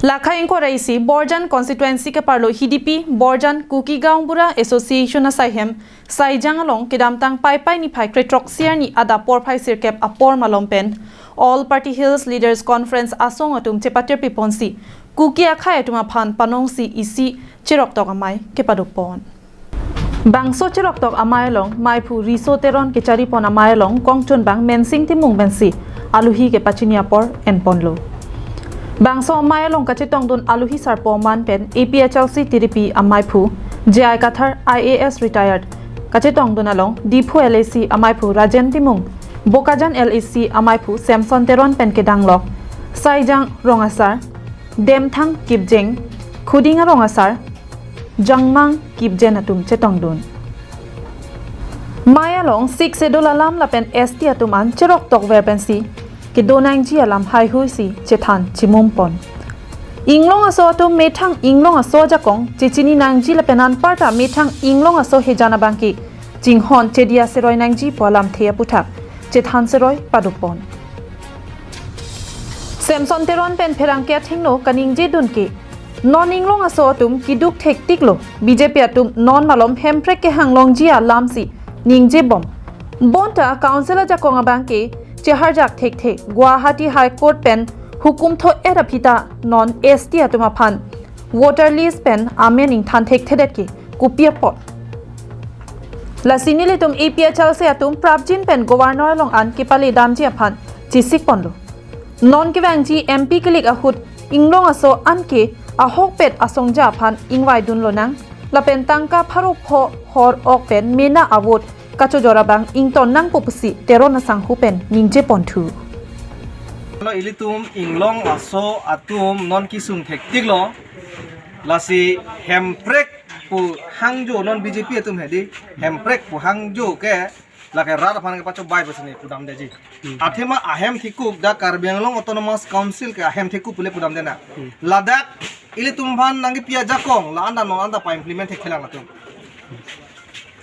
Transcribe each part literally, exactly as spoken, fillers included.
Lakha ingkoi ra isi Borjan constituency keparlo Hidipi Borjan Kuki Gaonbura Association asaihem Saijang along kedamtang Paipai niphai krethrok sirni adap porphai sirkep apor malom pen All Party Hills Leaders Conference asong atum chepatirpi ponsi Kuki akhei atum aphan panongsi isi cheroktok amei kepadopon. Bangso cheroktok amei along meiphu Riso Teron kecharipon amei along kongchunbang Mensing Timung pensi aluhi kepachini apor enponlo. Bangso amei along kachetongdun aluhi sarpo aman pen A P H L C tiripi ameiphu J I Kathar I A S retired, kachetongdun along Diphu L A C ameiphu Rajen Timung, Bokajan L A C ameiphu Samson Teron pen kedanglok Saijang Rongasar, Demthang Kipjeng, Khuding Rongasar, Jangmang Kipjen atum chetongdun. Mei along Sixth Schedule alam lapen S T atum an cheroktok ver pensi kedo nangji alam haihui si chethan chimumpon. Inglong aso atum methang inglong aso ajakong chechini nangji lapen anparta methang inglong aso hejan abangke chinghon chediya seroi nangji pu alamthe aputhak chethan seroi padopon. Samson Teron pen pherangke athengno kaningje dunke, non inglong aso atum keduk thektiklo, B J P atum non malom hemprek kehanglongji alamsi ningjebom. Bonta council ajakong abangke cheharjak thekthe, Guwahati High Court pen hukum tho-et aphi ta non S T atum aphan voter list pen amen ingthan thekthedet ke kopi apot. Lasi nelitum A P H L C atum prapjin pen governor along an kepale damji aphan chesikponlo. Non kevangji M P kilik ahut inglong aso anke ahokpet asongja aphan ingvaidun lonang, lapen tangka pharo pho hor ok pen mena a-vote kachojor abang ington nangpo pusi Teron asangho pen ningjeponthu. Lo ilitum inglong aso atum non kesung thektiklo, lasi hemprek pu hangjo non B J P atum hedi, hemprek pu hangjo ke lake rat aphan kepachobai pusi ne pudamdeji. Athema ahem thekup dak Karbi Anglong Autonomous Council ke ahem thekup pule pudamde na. Ladak ilitum aphan nangkepi ajakong la-an ta non anta pa-implement thekthelang latum.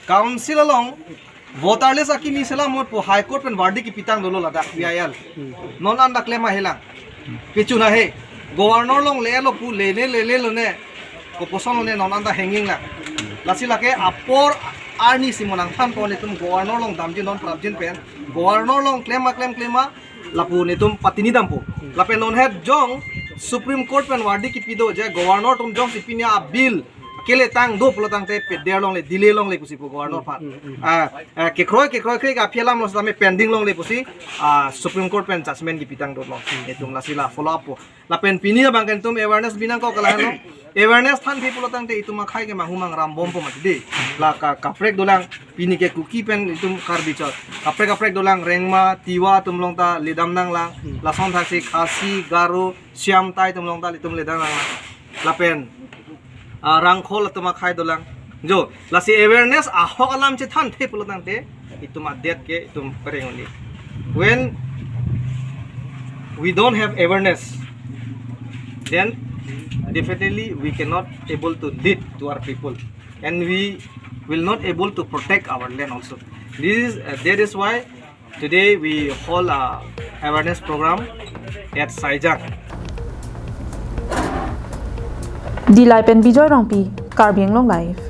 Council along voter list akimi selamot pu High Court pen verdict kepitang dolo ladak V I L. Non anta klem ahelang. Pichun ahe. Governor along lelo pu lele lele lone. Koposon lone non anta hanging lang. Lasi lake apor arni si mo nangthanpon, itum governor along damji non prapjin pen. Governor along klem ma klem klem ma lapu netum patini dampo. Lapen non het jong Supreme Court pen verdict kepi do je governor atum jongsi pini a-bill kele tang do pulo tangte peder longle, delay longle pusi pu governor aphan. Ah, ah, kekroi kekroi kre ka aphi alam lo setame pending longle pusi, ah, Supreme Court pen judgment kepitang dolo. Itum lasi la follow up po. Lapen pini abangke itum awareness binong ko kalang lo. Awareness thanthe pulo tangte itum akhei ke manghu mangram bompo mati de. La ka kaprek dolang, pini ke Kuki pen itum Karbi chot. Kaprek kaprek dolang, Rengma, Tiwa atum along ta ledam nanglang. Lason thaksi Khasi, Garo, Siam tai atum along ta itum ledam nanglang. Lapen ah, Rangkhol atum akhei dolang. Jo, lasi awareness ahok alam chethanthe pulo tangte itum adet ke itum pereng un-e. When we don't have awareness, then definitely we cannot able to lead to our people, and we will not able to protect our land also. This is, uh, that is why today we hold a awareness program at Saijang. Dillai pen Bijoy Rongpi, Karbi Anglong Live.